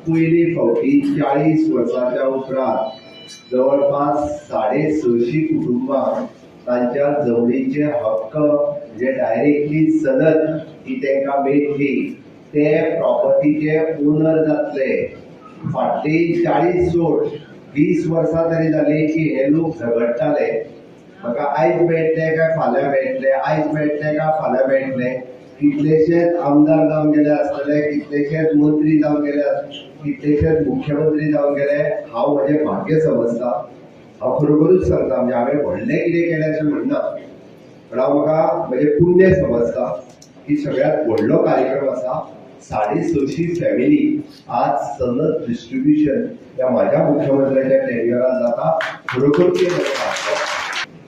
पयली फावटी 40 वर्साच्या उपरांत जवळपास 650 कुटुंबां तांच्या जमनीचे हक्क जे डायरेक्टली सनद ही तांकां मेळटली, ते प्रॉपर्टीचे ओनर जातले. फाटली 40 सोड 20 वर्सां तरी जाली की हे लोक झगडटाले, म्हाका आयज मेळटले काय फाल्यां मेळटले, आयज मेळटले काय फाल्यां मेळटले. कितलेशेच आमदार जावन गेले आसतले, कितलेशेच मंत्री जावन गेले, कितलेशेच मुख्यमंत्री जावन गेले. हांव म्हजें भाग्य समजता, हांव खरोखरूच सांगता, म्हणजे हांवें व्हडलें कितें केलें अशें म्हणना, पण हांव म्हाका म्हजें पुण्य समजता की सगळ्यात व्हडलो कार्यक्रम आसा. 650 फॅमिली आज सनद डिस्ट्रिब्युशन ह्या म्हाज्या मुख्यमंत्र्याच्या टेन्युअरान जाता. खरोखर ते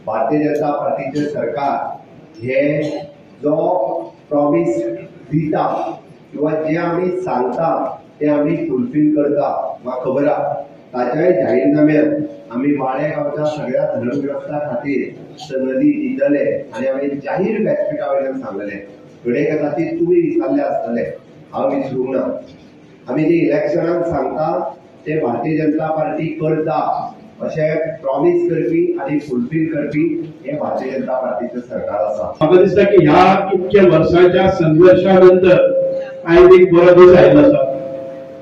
भारतीय जनता पार्टीचें सरकार हे जो प्रॉमीस दिता किंवा जे आमी सांगता ते आमी फुलफील करता. म्हाका खबर आहा ताच्याय जाहीरनाम्यात आमी वाडे गांवच्या सगळ्या धरणग्रस्तां खातीर सनदी दितले आनी आमी जाहीर व्यासपिठा वयल्यान सांगलेले. घडये कदाचित तुमी विसरले आसतले, हांव विसरूंक ना. आमी जे इलेक्शनाक सांगता ते भारतीय जनता पार्टी करता अशें प्रॉमीस करपी आनी फुलफील करपी हे भारतीय जनता पार्टीचें सरकार आसा. म्हाका दिसता की ह्या इतक्या वर्साच्या संघर्शा नंतर आयज एक बरो दीस आयिल्लो आसा.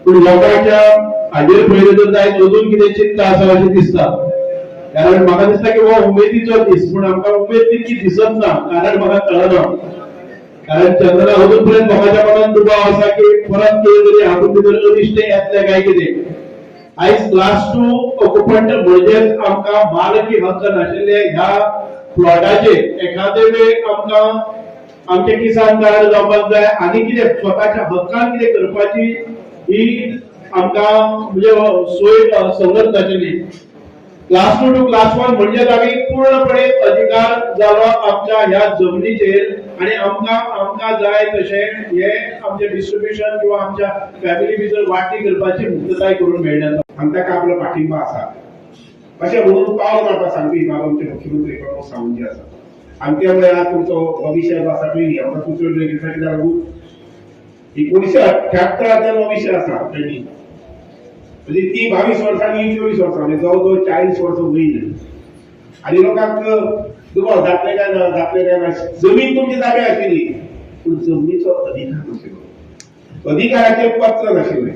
पूण लोकांच्या हाजेर पळयलें तर आयज अजून कितें चिंता आसा अशें दिसता. कारण म्हाका दिसता की हो उमेदीचो दीस, पूण आमकां उमेद तितकी दिसत ना. कारण म्हाका कळना, कारण चंद्रा अजून पर्यंत लोकांच्या मनात दुबाव आसा की परत कितें तरी हातूंत भितर अरिश्ट येतलें काय कितें. आयज क्लास 2 ऑक्युपंट म्हणजेच आमकां मालकी हक्क नाशिल्ले ह्या प्लॉटाचेर एखादे वेळ आमकां आमचे किसान कार्ड जावपाक जाय आनी कितें स्वताच्या हक्कान कितें करपाची ही आमकां म्हणजे सोय सवलत नाशिल्ली. क्लास 2 टू क्लास 1 म्हणजेच आमी पूर्णपणे अधिकार जालो आमच्या ह्या जमनीचेर आनी आमकां आमकां जाय तशें हे आमचें डिस्ट्रिब्युशन किंवा आमच्या फॅमिली भितर वांटणी करपाची मुक्तताय करून मेळ्ळ्या. आनी ताका आपलो पाठिंबा आसा अशें म्हणून पावल मारपाक सांगपी बाब आमचे मुख्यमंत्री प्रमोद सावंत जे आसा. आनी त्या मुळे आज तुमचो हो विशय जो आसा पळय न्ही, आमकां तुमचो कित्याक लागून 1978 हो विशय आसा पेंडींग, म्हणजे ती 22 वर्सां आनी 24 वर्सां, म्हणजे जवळ जवळ 40 वर्सां वयर. आनी लोकांक दुबाव जातले काय ना, जातले काय ना. जमीन तुमची जाग्यार आशिल्ली पूण जमनीचो अधिकार नाशिल्लो, अधिकाराचें पत्र नाशिल्लें.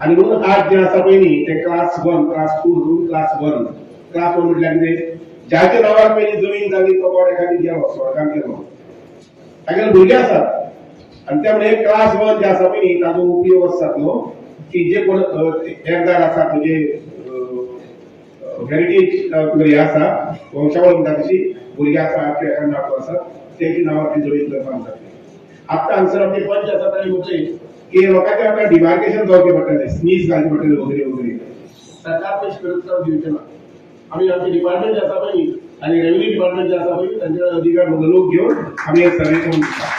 आनी म्हणून आज जें आसा पळय न्ही तें क्लास 1 क्लास 2 धरून क्लास 1. क्लास 1 म्हटल्यार कितें, ज्याच्या नांवार पयलीं जमीन जाली तो कोण एखादी गेलो स्वर्गान गेलो, तागेले भुरगे आसात. आनी त्या मुळे क्लास 1 जे आसा पळय न्ही ताजो उपयोग असो जातलो की जे कोण येरदार आसात, म्हणजे हेरिटेज हे आसा, वंशावळ म्हणटा तशी भुरगे आसा किंवा एखाद्या नातू आसा तेंच्या नांवार ती जमीन करपाक जातली. आतां हांगसर आमचे पंच आसा तांणी म्हणचें की लोकांचें आतां डिमार्केशन जावचें पडटलें, स्नीज घालचें पडटलें वगैरे वगैरे. सरकार पयशे करत दिवचे ना. आमी आमचे डिपार्टमेंट जे आसा पळय न्ही आनी रेव्हेन्यू डिपार्टमेंट जे आसा पळय तांचे अधिकार लोक घेवन आमी हे सर्वे करून दिता.